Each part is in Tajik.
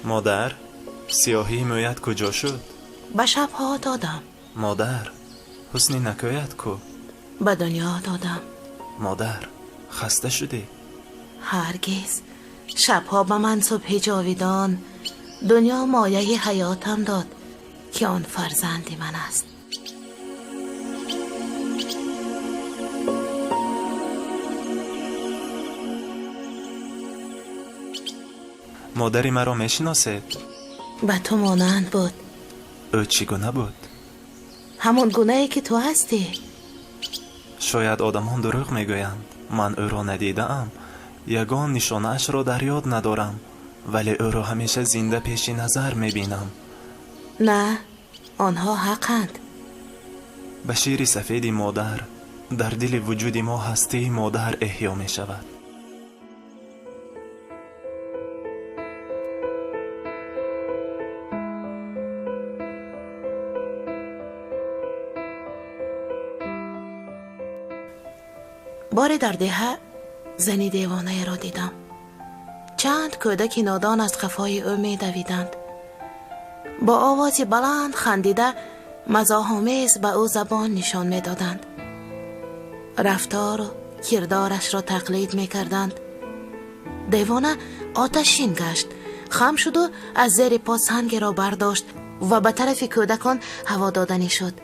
Модар, сиёҳии мӯят куҷо шуд? Ба шабҳо додам. Модар, ҳусни накӯят ку? Ба дунё додам. Модар, хаста шудӣ? Ҳаргиз. Шабҳо ба ман субҳи ҷовидон, дунё мояи ҳаётам дод, ки он фарзанди ман аст. Модари маро мешиносед? Ба ту монанд буд. Ӯ чӣ гуна буд? Ҳамон гунае ки ту ҳастӣ. Шояд одамон дурӯғ мегӯянд. Ман ӯро надидаам, ягон нишонаашро дар ёд надорам, вале ӯро ҳамеша зинда пеши назар мебинам. На, онҳо ҳақанд. Ба шири сафеди модар дар дили вуҷуди мо ҳастии модар эҳё мешавад. Боре дар деҳа зани девонаеро дидам. Чанд кӯдаки нодон аз қафои ӯ медавиданд. Бо овози баланд хандида, мазоҳомез ба ӯ забон нишон медоданд. Рафтору кирдорашро тақлид мекарданд. Девона оташин гашт, хам шуду аз зери по сангеро бардошт ва ба тарафи кӯдакон ҳаво доданӣ шуд.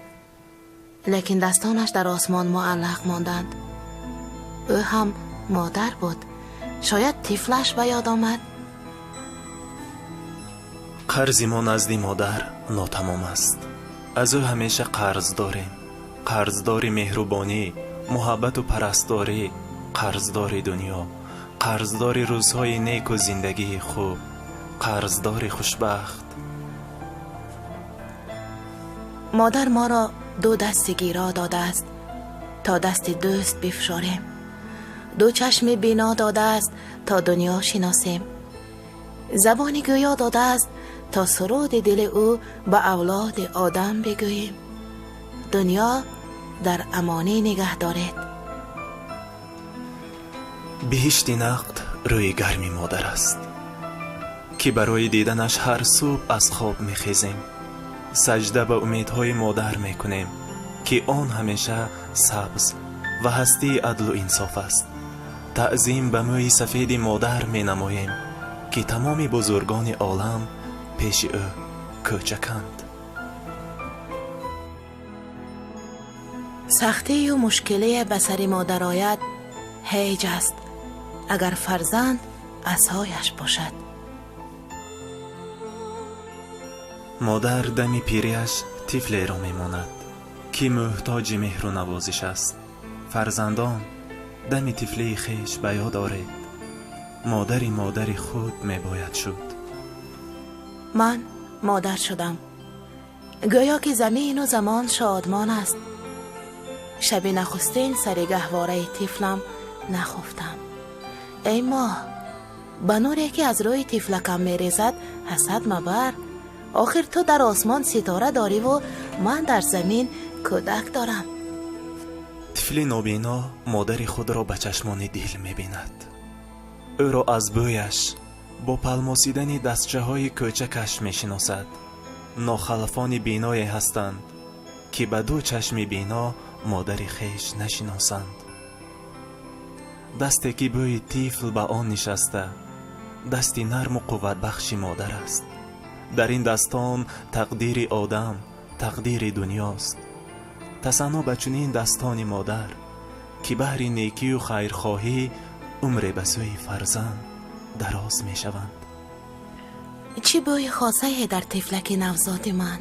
Лекин дастонаш дар осмон муаллақ монданд. Ӯ ҳам модар буд. Шояд тифлаш ба ёд омад. Қарзи мо назди модар нотамом аст. Аз ӯ ҳамеша қарз дорем. Қарздори меҳрубонӣ, муҳаббату парастдорӣ, қарздори дунё, қарздори рӯзҳои неку зиндагии хуб, қарздори хушбахт. Модар моро ду дасти гиро додааст, то дасти дӯст бифшорем. Ду чашми бино додааст, то дунё шиносем. Забони гӯё додааст, то суруди дили ӯ ба авлоди одам бигӯем. Дунё дар амонӣ нигаҳ доред. Биҳишти нақд рӯи гарми модар аст, ки барои диданаш ҳар субҳ аз хоб мехезем. Саҷда ба умедҳои модар мекунем, ки он ҳамеша сабз ва ҳастии адлу инсоф аст. Таъзим ба мӯи сафеди модар менамоем, ки тамоми бузургони олам пеши ӯ кӯчаканд. Сахтию мушкилие ба сари модар ояд ҳеҷ аст, агар фарзанд асояш бошад. Модар дами пирияш тифлеро мемонад, ки муҳтоҷи меҳру навозиш аст. Фарзандон, дами тифлии хеш ба ёд оред. Модари модари худ мебояд шуд. Ман модар шудам. Гӯё ки замину замон шодмон аст. Шаби нахустин сари гаҳвораи тифлам нахуфтам. Эй моҳ, ба нуре ки аз рӯи тифлакам мерезад ҳасад мабар. Охир ту дар осмон ситора дориву ман дар замин кӯдак дорам. Тифли нобино модари худро ба чашмони дил мебинад. Ӯро аз бӯяш бо палмосидани дастчаҳои кӯчакаш мешиносад. Нохалафони биное ҳастанд, ки ба ду чашми бино модари хеш нашиносанд. Дасте ки бӯи тифл ба он нишаста, дасти нарму қувватбахши модар аст. Дар ин дастон тақдири одам, тақдири дунёст. Тасанно ба чунин дастони модар, ки баҳри некию хайрхоҳӣ умре ба сӯи фарзанд дароз мешаванд. Чӣ бӯи хосае дар тифлаки навзоди ман!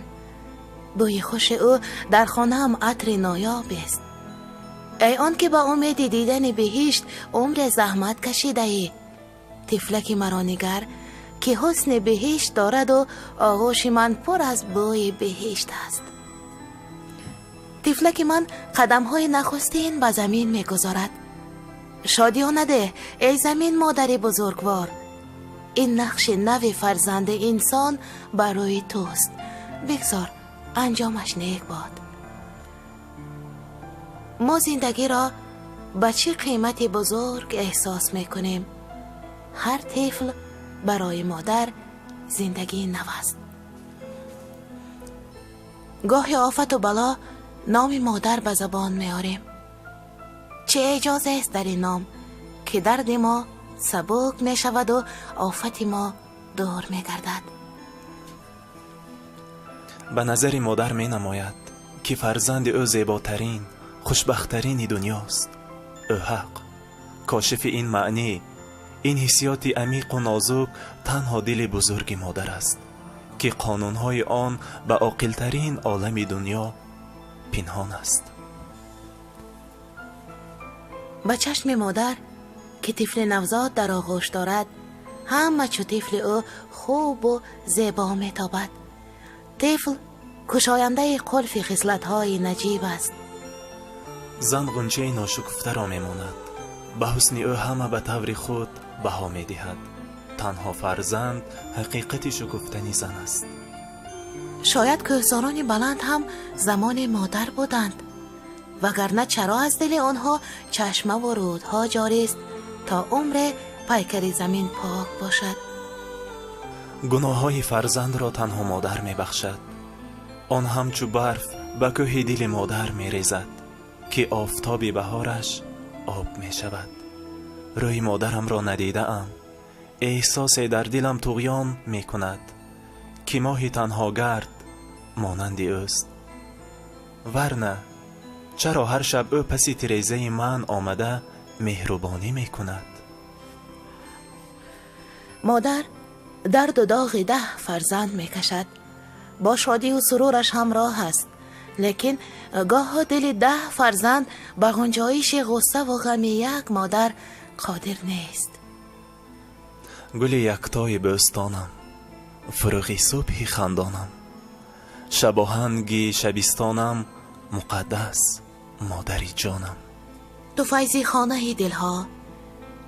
Бӯи хуши ӯ дар хонаам атри ноёбест. Эй он ки ба умеди дидани биҳишт умре заҳмат кашидаӣ, тифлаки маро нигар, ки ҳусни биҳишт дораду оғӯши ман пур аз бӯи биҳишт аст. Тифлаки ман қадамҳои нахустин ба замин мегузорад. Шодиё надеҳ, эй замин модари бузургвор. Ин нақши нави фарзанди инсон барои туст. Бигзор анҷомаш нек бод. Мо зиндагиро ба чӣ қимати бузург эҳсос мекунем. Ҳар тифл барои модар Зиндагии нав аст. Гоҳи офату бало номи модар ба забон меорем. Чӣ эъҷозест дар ин ном, ки дарди мо сабук мешаваду офати мо дур мегардад. Ба назари модар менамояд, ки фарзанди ӯ зеботарин, хушбахттарини дунёст. Ӯ ҳақ кошифи ин маънӣ, ин ҳиссиёти амиқу нозук танҳо дили бузурги модар аст, ки қонунҳои он ба оқилтарин олами дунё пинҳон аст. Ба чашми модар, ки тифли навзод дар оғӯш дорад, ҳама чу тифли ӯ хубу зебо метобад. Тифл кушояндаи қулфи хислатҳои наҷиб аст. Зан ғунчаи ношукуфтаро мемонад. Ба ҳусни ӯ ҳама ба таври худ баҳо медиҳад. Танҳо фарзанд ҳақиқати шукуфтани зан аст. Шояд кӯҳсорони баланд ҳам замоне модар буданд, вагарна чаро аз дили онҳо чашмаву рӯдҳо ҷорист, то умре пайкари замин пок бошад. Гуноҳҳои фарзандро танҳо модар мебахшад. Он ҳамчу барф ба кӯҳи дили модар мерезад, ки офтоби баҳораш об мешавад. Рӯи модарамро надидаам, эҳсосе дар дилам туғён мекунад, ки моҳи танҳогард монанди ӯст. Варна чаро ҳар шаб ӯ паси тирезаи ман омада меҳрубонӣ мекунад? Модар дарду доғи 10 фарзанд мекашад, бо шодию сурураш ҳамроҳ аст, лекин гоҳо дили 10 фарзанд ба ғунҷоиши ғуссаву ғами як модар қодир нест. Гули яктои бӯстонам, фурӯғи субҳи хандонам, шабоҳанги шабистонам, муқаддас модари ҷонам. Ту файзи хонаи дилҳо,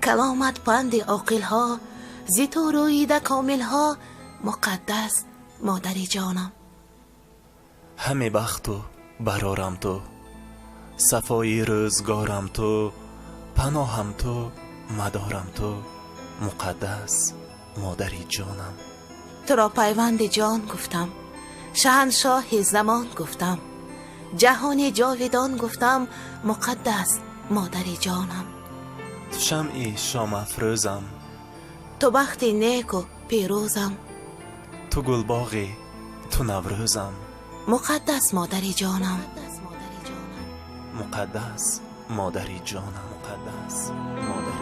каломат панди оқилҳо, зи ту рӯида комилҳо, муқаддас модари ҷонам. Ҳаме бахту барорам ту, сафои рӯзгорам ту, паноҳам ту, мадорам ту, муқаддас модари ҷонам. Туро пайванди ҷон гуфтам, шаҳаншоҳи замон гуфтам, ҷаҳони ҷовидон гуфтам, муқаддас модари ҷонам. Ту шамъи шомафрӯзам, ту бахти неку пирӯзам, ту гулбоғи ту наврӯзам, муқаддас модари ҷонам. Муқаддас модари ҷонам. Муқаддас модари